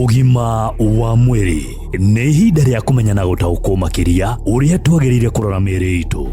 Ũgima wa mwĩrĩ nĩ ihinda rĩa kũmenya na gũtaũkwo makĩria ũrĩa twagĩrĩire kũrora mĩĩrĩ itũ.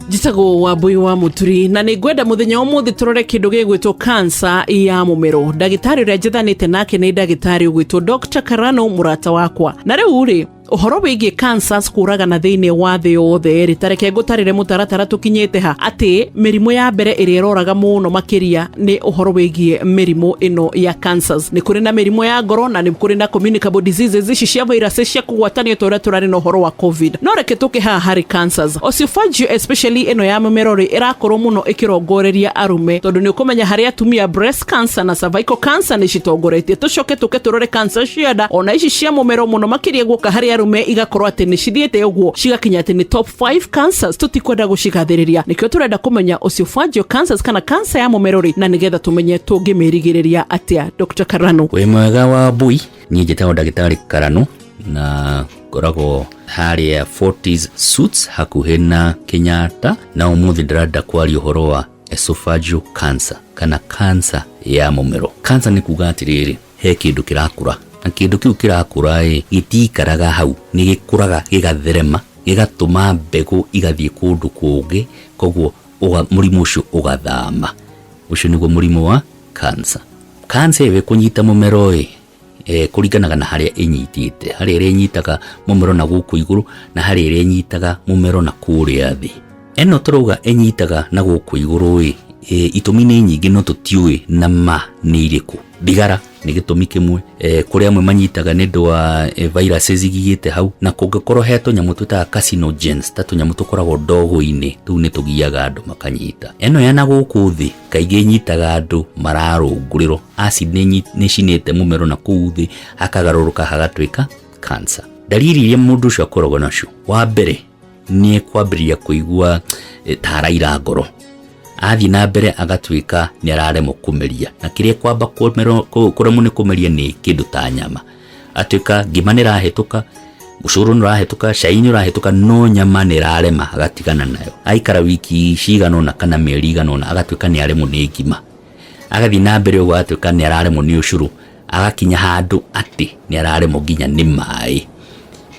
Njĩtagwo Wambui wa Mũturi na nĩ ngwenda mũthenya ũmũthĩ tũrore kĩndũ gĩgwĩtwo kansa ya mũmero. Ndagĩtarĩ ũrĩa njethanĩte nake nĩ ndagĩtarĩ ũgwĩtwo Dr. Karano, mũrata wakwa. Na rĩu rĩ, ũhoro wĩgiĩ cancers kũragana thĩinĩ wa thĩ yothe rĩ, ta reke ngũtarĩre mũtaratara tũkinyĩte ha atĩ mĩrimũ ya mbere ĩrĩa ĩroraga mũno makĩria nĩ ũhoro wĩgiĩ mĩrimũ ĩno ya cancers. Nĩ kũrĩ na mĩrimũ ya ngoro na nĩ kũrĩ na communicable diseases ici cia viruses cia kũgwatanio ta ũrĩa tũrarĩ na ũhoro wa COVID. No reke tũke haha harĩ cancers. Esophageal especially ĩno ya mũmero rĩ, ĩrakorwo mũno ĩkĩrongoreria arũme, tondũ nĩ ũkũmenya harĩ atumia breast cancer na cervical cancer nĩ citongoretie. Tũcoke tũke tũrore cancer cia nda, ona ici cia mũmero mũno makĩria guoka harĩ arũme, igakorwo atĩ nĩ cithiĩte ũguo cigakinya atĩ nĩ top 5 cancers. Tũtikwenda gũcigathĩrĩria, nĩkĩo tũrenda kũmenya esophageal cancers kana cancer ya mũmero rĩ, na nĩgetha tũmenye tũngĩmĩrigĩrĩria atĩa. Dr. Karano. Wĩ mwega wa Mbui, niĩ njĩtagwo ndagĩtarĩ Karano na ngoragwo harĩa Forties Suits hakuhĩ na Kenyatta, na ũmũthĩ ndĩrenda kwaria ũhoro wa esophageal cancer kana cancer ya mũmero. Cancer nĩ kuga atĩrĩrĩ, he kĩndũ kĩrakũra, na kĩndũ kĩu kĩrakũra ĩ gĩtikaraga hau, nĩ gĩkũraga gĩgatherema, gĩgatũma mbegũ igathiĩ kũndũ kũngĩ, koguo mũrimũ ũcio ũgathama. Ũcio nĩguo mũrimũ wa cancer. Cancer ĩyo ĩkũnyita mũmero ĩ, kũringanaga na harĩa ĩnyitĩte. Harĩ ĩrĩa ĩnyitaga mũmero na gũkũ igũrũ, na harĩ ĩrĩa ĩnyitaga mũmero na kũrĩa thĩ. Ĩno tũrauga ĩnyitaga na gũkũ igũrũ ĩ, itũmi nĩ nyingĩ no tũtiũĩ na ma nĩ irĩkũ. Thigara nĩ gĩtũmi kĩmwe, kũrĩ amwe manyitaga nĩ ũndũ wa viruses igigĩte hau, na kũngĩkorwo he tũnyamũ twĩtaga carcinogens, ta tũnyamũ tũkoragwo ndogo-inĩ, tũu nĩ tũgiaga andũ makanyita. Ĩno ya na gũkũ thĩ kaingĩ ĩnyitaga andũ mararũngũrĩrwo, acid nĩ ĩcinĩte mũmero na kũu thĩ, hakagarũrũka hagatuĩka cancer. Dalili iria mũndũ ũcio akoragwo nacio, wa mbere nĩ ekwambĩrĩria kũigua ta araira ngoro, athiĩ na mbere agatuĩka nĩ araremwo kũmeria, na kĩrĩa kwamba kũremwo nĩ kũmeria nĩ kĩndũ ta nyama, atuĩka ngima nĩ ĩrahĩtũka, ũcũrũ nĩ ũrahĩtũka, cai nĩ ũrahĩtũka, no nyama nĩ ĩrarema, agatigana nayo. Aikara wiki cigana ũna kana mĩeri igana ũna, agatuĩka nĩ aremwo nĩ ngima, agathiĩ na mbere ũguo agatuĩka nĩ araremwo nĩ ũcũrũ, agakinya handũ atĩ nĩ araremwo nginya nĩ maĩ.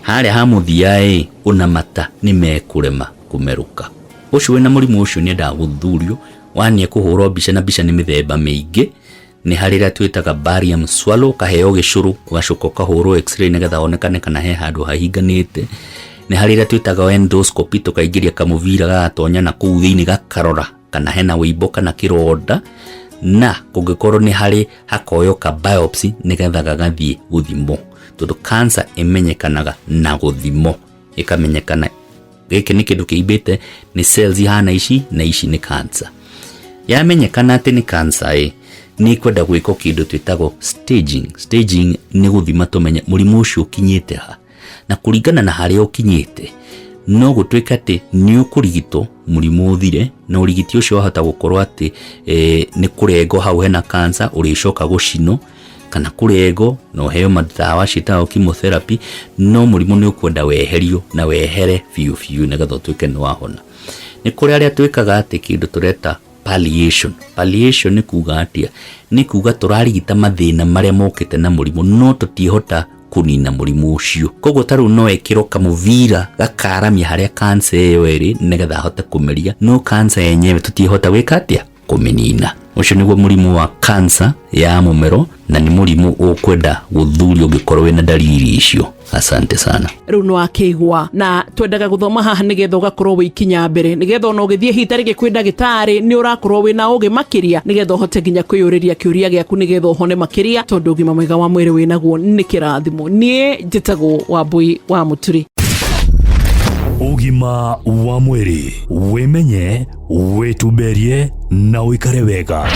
Harĩa ha mũthia ĩ, ona mata nĩ mekũrema kũmerũka. Ũcio wĩna mũrimũ ũcio nĩ endaga gũthuthurio, wa nĩ ekũhũrwo mbica, na mbica nĩ mĩthemba mĩingĩ. Nĩ harĩ ĩrĩa twĩtaga barium swallow, ũkaheo gĩcũrũ ũgacoka ũkahũrwo x-ray nĩgetha onekane kana he handũ hahinganĩte. Nĩ harĩ ĩrĩa twĩtaga endoscopy, tũkaingĩria kamũbira gagatonya na kũu thĩinĩ gakarora kana hena wĩimbo kana kĩronda, na kũngĩkorwo nĩ harĩ hakoywo ka biopsy nĩgetha gagathiĩ gũthimwo, tondũ cancer ĩmenyekanaga na gũthimwo, ĩkamenyekana gĩkĩ nĩ kĩndũ kĩimbĩte, nĩ cells ihana ici na ici nĩ cancer. Yamenyekana atĩ nĩ cancer ĩ, nĩ kwenda gwĩkwo kĩndũ twĩtagwo staging. Staging nĩ gũthima tũmenye mũrimũ ũcio ũkinyĩte ha, na kũringana na harĩa ũkinyĩte no gũtuĩke atĩ nĩ ũkũrigitwo mũrimũ ũthire, na ũrigiti ũcio wahota gũkorwo atĩ nĩ kũrengwo hau hena cancer, ũrĩcoka gũcinwo, kana kũrengwo na ũheo madawa ciĩtagwo chemotherapy, no mũrimũ nĩ ũkwenda weherio na wehere biũ biũ nĩgetha ũtuĩke nĩ wahona. Nĩ kũrĩ arĩa twĩkaga atĩ kĩndũ tũreta palliation. Palliation nĩ kuga atĩa? Nĩ kuga tũrarigita mathĩna marĩa mokĩte na mũrimũ, no tũtiĩhota kũnina mũrimũ ũcio. Koguo ta rĩu no ekĩrwo kamũbira gakaramia harĩa cancer ĩyo ĩrĩ nĩgetha ahote kũmeria, no cancer yenyewe tũtiĩhota gwĩka atĩa? Kũmĩnina. Ũcio nĩguo mũrimũ wa cancer ya mũmero, na nĩ mũrimũ ũkwenda gũthurio ũngĩkorwo wĩna dalili icio. Asante sana. Rĩu nĩ wakĩigua, na twendaga gũthoma haha nĩgetha ũgakorwo wĩ ikinya mbere, nĩgetha ona ũgĩthiĩ ihinda rĩngĩ kwĩ ndagĩtarĩ nĩ ũrakorwo wĩna ũgĩ makĩria, nĩgetha ũhote nginya kwĩyũrĩria kĩũria gĩaku nĩgetha ũhone makĩria, tondũ ũgima mwega wa mwĩrĩ wĩnaguo nĩ kĩrathimo. Niĩ njĩtagwo Wambui wa Mũturi. Ũgima wa mwĩrĩ, wĩmenye, wĩtumberie na ũikare wega.